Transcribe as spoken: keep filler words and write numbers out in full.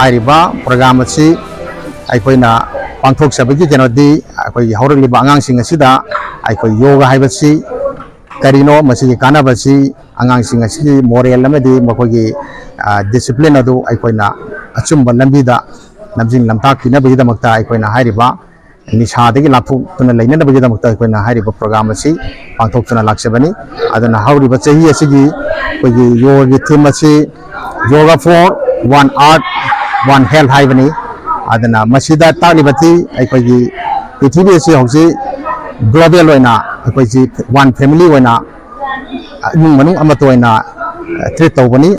ꯍꯥꯏꯔꯤꯕ ꯄ꯭ꯔꯣꯒ꯭ꯔꯥꯝ ꯑꯁꯤ ꯑꯩꯈꯣꯏꯅ ꯄꯥꯡꯊꯣꯛꯆꯕꯒꯤ ꯀꯩꯅꯣꯗꯤ, ꯑꯩꯈꯣꯏꯒꯤ ꯍꯧꯔꯛꯂꯤꯕ ꯑꯉꯥꯡꯁꯤꯡ ꯑꯁꯤꯗ ꯑꯩꯈꯣꯏ ꯌꯣꯒ ꯍꯥꯏꯕꯁꯤ ꯀꯔꯤꯅꯣ, ꯃꯁꯤꯒꯤ ꯀꯥꯟꯅꯕꯁꯤ, ꯑꯉꯥꯡꯁꯤꯡ ꯑꯁꯤꯒꯤ ꯃꯣꯔꯦꯜ ꯑꯃꯗꯤ ꯃꯈꯣꯏꯒꯤ ꯗꯤꯁꯤꯄ꯭ꯂꯤꯟ ꯑꯗꯨ ꯑꯩꯈꯣꯏꯅ ꯑꯆꯨꯝꯕ ꯂꯝꯕꯤꯗ ꯂꯝꯖꯤꯡ ꯂꯝꯇꯥꯛꯄꯤꯅꯕꯒꯤꯗꯃꯛꯇ ꯑꯩꯈꯣꯏꯅ ꯍꯥꯏꯔꯤꯕ ꯅꯤꯁꯥꯗꯒꯤ ꯂꯥꯞꯊꯣꯛꯇꯨꯅ ꯂꯩꯅꯅꯕꯒꯤꯗꯃꯛꯇ ꯑꯩꯈꯣꯏꯅ ꯍꯥꯏꯔꯤꯕ ꯄ꯭ꯔꯣꯒ꯭ꯔꯥꯝ ꯑꯁꯤ ꯄꯥꯡꯊꯣꯛꯇꯨꯅ ꯂꯥꯛꯆꯕꯅꯤ꯫ ꯑꯗꯨꯅ ꯍꯧꯔꯤꯕ ꯆꯍꯤ ꯑꯁꯤꯒꯤ ꯑꯩꯈꯣꯏꯒꯤ ꯌꯣꯒꯒꯤ ꯊꯤꯝ ꯑꯁꯤ Yoga for One Earth, One Health ꯍꯥꯏꯕꯅꯤ꯫ ꯑꯗꯨꯅ ꯃꯁꯤꯗ ꯇꯥꯛꯂꯤꯕꯗꯤ ꯑꯩꯈꯣꯏꯒꯤ ꯄ꯭ꯔꯤꯊꯤꯕꯤ ꯑꯁꯤ ꯍꯧꯖꯤꯛ ꯒ꯭ꯂꯣꯕꯦꯜ ꯑꯣꯏꯅ ꯑꯩꯈꯣꯏꯁꯤ ꯋꯥꯟ ꯐꯦꯃꯤꯂꯤ ꯑꯣꯏꯅ ꯏꯃꯨꯡ ꯃꯅꯨꯡ ꯑꯃꯠꯇ ꯑꯣꯏꯅ ꯇ꯭ꯔꯤꯠ ꯇꯧꯕꯅꯤ꯫